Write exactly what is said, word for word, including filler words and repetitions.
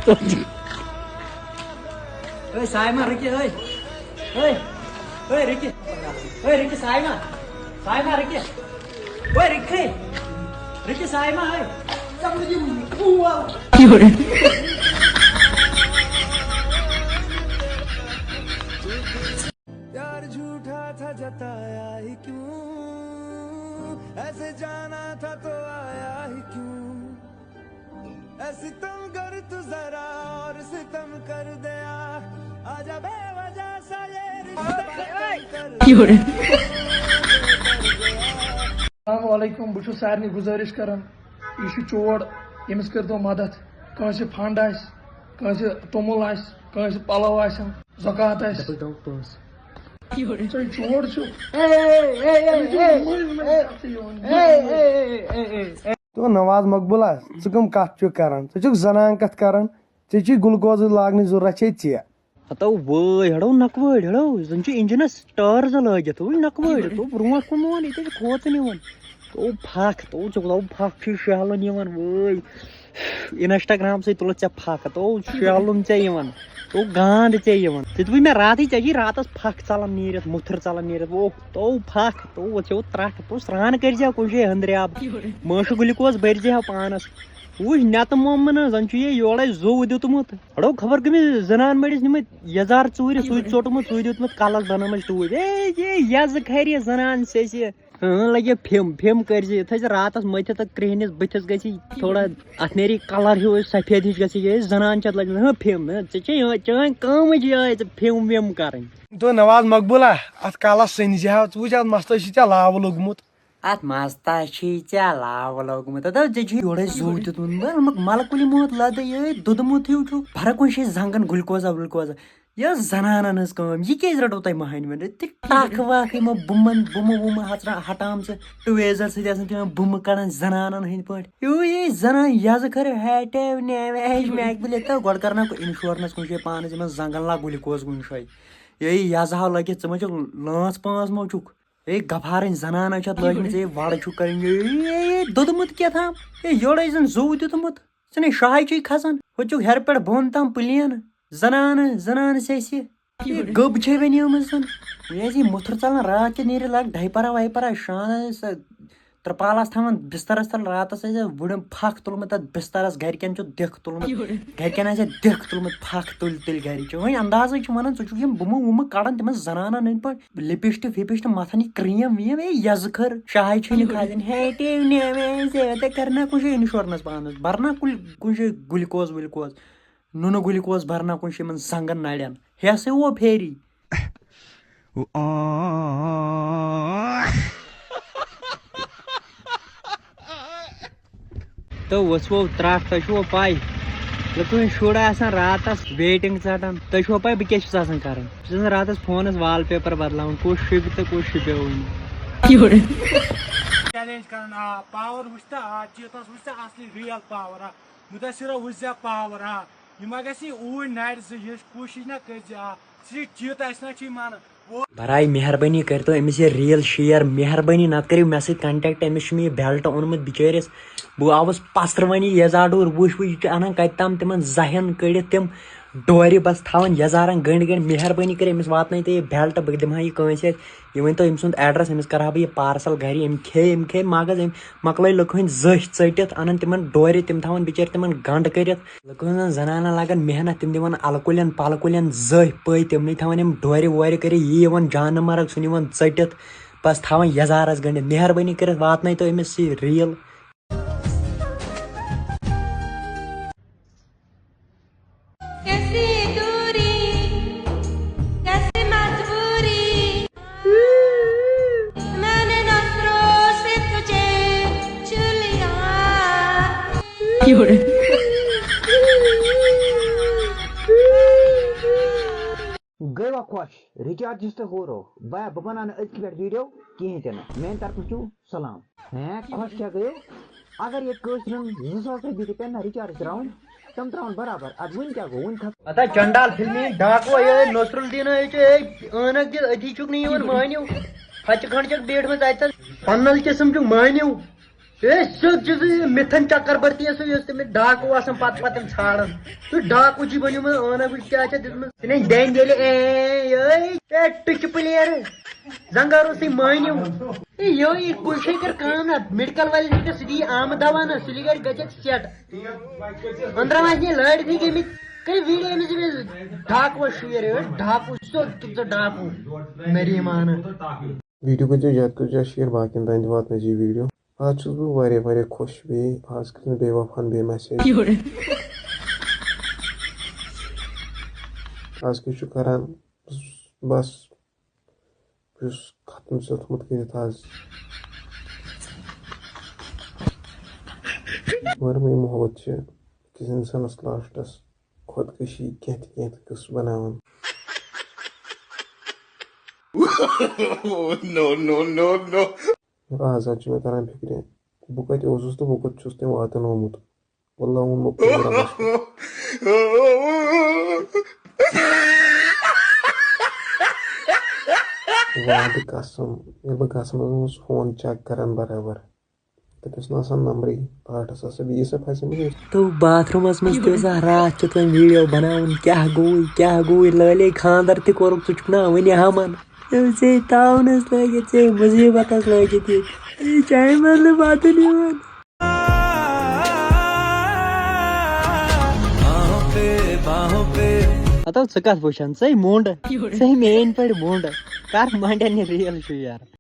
A Saima, رُکہِ، A. A. A, رُکہِ۔ A, رُکہِ سایمہ۔ سایمہ، رُکہِ۔ اے، رُکہِ۔ رُکہِ سایمہ، اے۔ ژےٚ وَنہٕ یِم کول۔ प्यार झूठा था, जताया ही क्यों? ऐसे जाना था तो आया ही क्यों? ऐ सितमगर तू जरा और सितम कर दया। आजा बेवजह सा ये रिश्ता खत्म कर दे। السلام علیکم، بہٕ چھُس سارنٕے گُزٲرِش کران، یہِ چھُ چور، ییٚمِس کٔرۍتو مدد۔ کٲنٛسہِ فنڈ آسہِ، کٲنٛسہِ توٚمُل آسہِ، کٲنٛسہِ پلو آسن، زکوٰۃ آسہِ۔ ڈبل ڈاؤن پانٛژھ۔ ژٕ چور چھُکھ۔ أمِس چھُ مٔنٛزۍ مٔنٛزۍ کَتھٕ یِوان۔ تو نواز مقبولا، ژٕ کٕم کتھ چھُکھ کران؟ ژٕ چھُکھ زنان کتھ کران، ژےٚ چھُے گلوکوز لاگنٕچ ضروٗرت چھے ژےٚ۔ ہتو وٲے، ہڑو نکوٲڑۍ، ہڑو، زن چھُ انجنس ٹٲر زٕ لٲگِتھ، وٕچھ نکوٲڑۍ، تو برونٛٹھ کُن ووٚن، ییٚتہِ چھِ کھوژان یِوان۔ تو پھکھ، تو ژےٚ کوٗتاہ پھکھ چھُے شیہلُن یِوان، وٲے۔ انسٹاگرام سۭتۍ تُلُتھ ژےٚ پھکھ، تو شیہلُن ژےٚ یِوان، تو گانٛد ژےٚ یِوان۔ ژےٚ دوٚپُے مےٚ راتھٕے، ژےٚ چھُے راتس پھکھ ژلان نیٖرِتھ، مُتھٕر ژلان نیٖرِتھ، او، تو پھکھ، تو ژےٚ ترٹھ، تو سرٛان کٔرۍ زیو کُنہِ جایہِ ہندرِ آب، مٲشہِ گلوکوز بٔرۍ زِ ہا پانس۔ وٕچھ، نٮ۪تہٕ مۄمہٕ نہٕ، زَن چھُ یہِ یورَے زوٚو دیُتمُت۔ ہڑو خبر کٔمِس زنان مٔڑِس نِمٕتۍ یَزار ژوٗرِ، سُے ژوٚٹمُت، سُے دیُتمُت کَلَس بَنٲومٕژ ٹوٗپۍ۔ اے، یے یَزٕ کھرِ زنان سیٚسہِ۔ اۭں، لَگہِ پھِم، پھِم کٔرۍزِ، یہِ تھٲیزِ راتَس مٔتھِتھ تہٕ کرٛیٚہنِس بٕتھِس گژھِ تھوڑا اَتھ نیرِ کَلَر ہیوٗ سفید ہِش گژھِ، یے زنان چھِ اَتھ لَگہِ، ہٕنٛہ، پھِم، ہٕنٛہ، ژےٚ چھےٚ یِہوٚے، چٲنۍ کٲمٕے چھِ یِہوٚے، ژٕ پھِم وِم کَرٕنۍ۔ تو نواز مقبولا، اَتھ کَلَس سٔنۍ زِ ہا، ژٕ وٕچھ اَتھ مَستَس چھِ ژےٚ لاوٕ لوٚگمُت۔ اتھ مستس چھُے ژےٚ لاوٕ لوگمُت۔ ہتو، ژےٚ چھُے یورے زوٗ دیُتمُت۔ مطلب، ملکُلہِ موت لدٕ یہِ دوٚدمُت ہیوٗ چھُ۔ فرق کُن چھے زنگن گلوکوزا ولوکوزا۔ یہِ ٲس زنانن ہٕنٛز کٲم۔ یہِ کیٛازِ رٹو تۄہہِ مٔہنوٮ۪ن؟ تہِ ٹکھ وکھ یِمو بُمن، بُمہٕ وُمہٕ ہژرا ہٹامژٕ، ٹُویزر سۭتۍ آسان تِمن بُمہٕ کڑان زنانن ہٕنٛدۍ پٲٹھۍ۔ ہیوٗ یہِ زنان یزٕ خٲر ہیٹیو نیویج میکبلہِ تہٕ گۄڈٕ کرناو انشورنس کُنہِ جایہِ پانس یِمن زنگن لا گلوکوز کُنہِ جایہِ۔ یہِ یزٕ ہا لٲگِتھ، ژٕ ما چھُکھ لٲنٛژ پانٛژھ ما چھُکھ؟ ہے، گبھارٕنۍ زنانہٕ چھِ اَتھ لٲجمٕژ، ہے، وَڑٕ چھُکھ کَرٕنۍ، ہے، ہے، ہے، دوٚدمُت کیٛاہ تام، ہے، یورَے زَن زوٗ دیُتمُت، ژٕ نے شاہٕے چھُے کھسان، ہُتہِ چھُکھ ہیٚرِ پٮ۪ٹھ بۄن تام پٕلین، زنانہٕ، زنانہٕ سیٚسہِ، ہے، گٔب چھے وۄنۍ یِمٕژ زَن، یہِ ٲسۍ یہِ مُتھٕر ژَلان، راتھ کیُتھ نیٖرِتھ لاگ ڈایپَرا وایپَرا، شانہٕ سۄ ترٛپالَس تھاوان بِستَرَس تَل، راتَس ٲسۍ اَسہِ وُڑن پھَکھ تُلمُت تَتھ بِستَرَس، گَرِکٮ۪ن چھُ دِکھ تُلمُت، گَرِکٮ۪ن آسہِ دِکھ تُلمُت، پھَکھ تُلۍ تُلۍ گَرِچ، وۄنۍ اندازٕے چھُ وَنان، ژٕ چھُکھ یِم بُمہٕ وُمہٕ کَڑان تِمَن زَنانَن ہٕنٛدۍ پٲٹھۍ۔ لِپسٹِک فِپسٹِک مَتھان، یہِ کرٛیٖم وِیٖم، اے یَزٕ کھٔر، شاہٕے چھُے نہٕ کھالان۔ ہے ٹے نے وے زے تہِ کرنا کُنہِ جایہِ اِنشورنَس پانَس، بَرنا کُلۍ کُنہِ جایہِ گُلکوز وُلکوز، نُنہٕ گُلکوز بَرنا کُنہِ جایہِ یِمَن زنٛگَن نَرٮ۪ن۔ ہیسے وہ پھیری۔ تہٕ وٕژھوو ترٛٹھ، تۄہہِ چھُوا پَے؟ ییٚلہِ تُہُنٛد شُر آسان راتَس waiting ژَٹان، تۄہہِ چھُوا پَے بہٕ کیٛاہ چھُس آسان کَران؟ بہٕ چھُس آسان راتَس فونَس wallpaper بدلاوان، کُس شِپہِ تہٕ کُس شِپیو وٕنہِ۔ چیلنج کران، آ، پاور وٕچھ تہٕ، آ، چیتس وٕچھ تہٕ اصلی ریل پاور، آ، مُدثرو وٕچھ زِ پاور، آ، یہِ ما گژھِ اوٗرۍ نرِ زٕ، یہِ کوٗشِش نہ کٔرۍ زِ، آ، ژٕ چھِ چیت اَسہِ نہ چھُے مانان۔ برائے مہربٲنی کٔرۍتو أمِس یہِ ریٖل share، مہربٲنی، نتہٕ کٔرِو مےٚ سۭتۍ contact، أمِس چھُ مےٚ یہِ belt اوٚنمُت بِچٲرِس۔ بہٕ آوُس پسرٕ وۄنۍ یہِ یزار ڈوٗر، وٕچھ وۄنۍ یہِ چھُ انان کتہِ تام تِمن زہٮ۪ن کٔڑِتھ تِم ڈورِ، بس تھاوان یزارن گٔنڈۍ گٔنڈۍ۔ مہربٲنی کٔرِو أمِس واتنٲیِو تُہۍ یہِ belt، بہٕ دِمہٕ ہا یہِ کٲنٛسہِ اتھِ۔ یہِ ؤنۍتو أمۍ سُنٛد address، أمِس کرٕ ہا بہٕ یہِ parcel گرِ، أمۍ کھیٚیہِ، أمۍ کھیٚیہِ مغز، أمۍ مۄکلٲے لُکہٕ ہٕنٛدۍ زٔہۍ ژٔٹِتھ، انان تِمن ڈورِ، تِم تھاوان بِچٲرۍ تِمن گنڈ کٔرِتھ۔ لُکہٕ ہٕنٛزن زنانن لاگان محنت، تِم دِوان الہٕ کُلٮ۪ن پلہٕ کُلٮ۪ن زٔہۍ پٔتۍ، تِمنٕے تھاوان یِم ڈورِ وورِ کٔرِتھ، یی یِوان جانہٕ مرگ، سُہ نِوان ژٔٹِتھ، بس تھاوان یزارس گٔنڈِتھ۔ مہربٲنی کٔرِتھ واتنٲیتو أمِس یہِ ریٖل۔ کیسی دوری، کیسی مجبوری، میں نے نظروں سے تجھے چھ لیا۔ گٔے وا خۄش؟ رِچارجَس تہٕ ہورو۔ بایا، بہٕ بَناو نہٕ أزکہِ پٮ۪ٹھ video کِہیٖنۍ تہِ نہٕ۔ میٛانہِ طرفہٕ چھُو سلام۔ ہیں، خۄش کیٛاہ گٔیو؟ اگر ییٚتہِ کٲشرٮ۪ن زٕ ساس رۄپیہِ تہِ پٮ۪ن نہ رِچارٕج ترٛاوٕنۍ، تِم ترٛاوَن برابر۔ اَدٕ وٕنہِ کیٛاہ گوٚو؟ وٕنہِ کھَس۔ ہتا چنڈال فلمی ڈاکو، اے نصر الدین، اے چے، اے عٲنک دِتھ أتی چھُکھ نہٕ یِوان مٲنِو۔ ہَچہِ کھنٛڈ چھَکھ بیٖٹھمٕژ اَتہِ تَس۔ پنٛنَل قٕسٕم چھُکھ مٲنِو۔ اے سیوٚد چھُ سُہ مِتھن چکربرتی، سُہ یُس تٔمِس ڈاکوٗ آسان پتہٕ پتہٕ تِم ژھانڈان۔ سُہ ڈاکوٗ چھُے بنیومُت، ٲنکھ وٕچھ کیٛاہ چھےٚ دِژمٕژ۔ ژٕ نے دٮ۪نٛدِ ییٚلہِ اے، اے، اے، ٹُکہِ پٕلیر۔ زنگارو سۭتۍ مٲنِو۔ اے یو، یہِ کُل چھے کر کٲم نہ، میڈیکل والٮ۪ن ہیٚکہِ سُہ دی آمہٕ دوا نہ، سُہ لہِ گرِ گژھِ سیٹ۔ أنٛدرم آسہِ نہٕ لٲرۍ تہِ گٔمٕتۍ۔ کٔرِو ویٖڈیو أمِس، أمِس ڈاکوٗ شُرۍ، ڈاکوٗ سیوٚد تُل ژٕ ڈاکوٗ۔ نریٖمانہٕ۔ ویٖڈیو کٔرۍزیو زیادٕ کھۄتہٕ زیادٕ شِیَر، باقیَن تام تہِ واتنٲیزِ یہِ ویٖڈیو۔ آز چھُس بہٕ واریاہ واریاہ خۄش، بیٚیہِ آز کٔر مےٚ بے وفاہَن بیٚیہِ میسیج۔ آز کیٛاہ چھُ کران؟ بس، بہٕ چھُس ختم ژےٚ تھوٚمُت کٔرِتھ آز۔ مگر مےٚ محبت چھِ أکِس اِنسانَس لاسٹَس خۄدکٔشی کینٛہہ تہِ کینٛہہ تہِ قٕصہٕ بَناوان۔ Oh, no, no, no, no. آز حظ چھُ مےٚ تران فِکرِ، بہٕ کَتہِ اوسُس تہٕ بہٕ کوٚت چھُس تٔمۍ واتنومُت۔ واللہ ووٚنمو پوٗرٕ رۄبَس پٮ۪ٹھ۔ وعدٕ قسم، ییٚلہِ بہٕ گژھان اوسُس فون چیک کران برابر، تَتہِ اوس نہٕ آسان نمبرٕے، پاٹھس آسان بیٚیِس پھسیمٕژ۔ تو باتھ روٗمس منٛز تہِ اوس اکھ راتھ کیُتھ وۄنۍ ویٖڈیو بناوُن، کیٛاہ گوٚوُے، کیٛاہ گوٚوُے، لٲلے خانٛدر تہِ کوٚرُکھ، ژٕ چھُکھ نا وُنہِ ہمن۔ ژےٚ تاونس لٲگِتھ، ژےٚ مُصیبتس لٲگِتھ ییٚتہِ۔ یہِ چایہِ منٛز نہٕ بتہٕ نِوان۔ ہتو، ژٕ کتھ وٕچھان؟ ژے مونڈ، ژے میٲنۍ پٲٹھۍ مونڈ، کر مانڈن یہِ ریل چھُ یار۔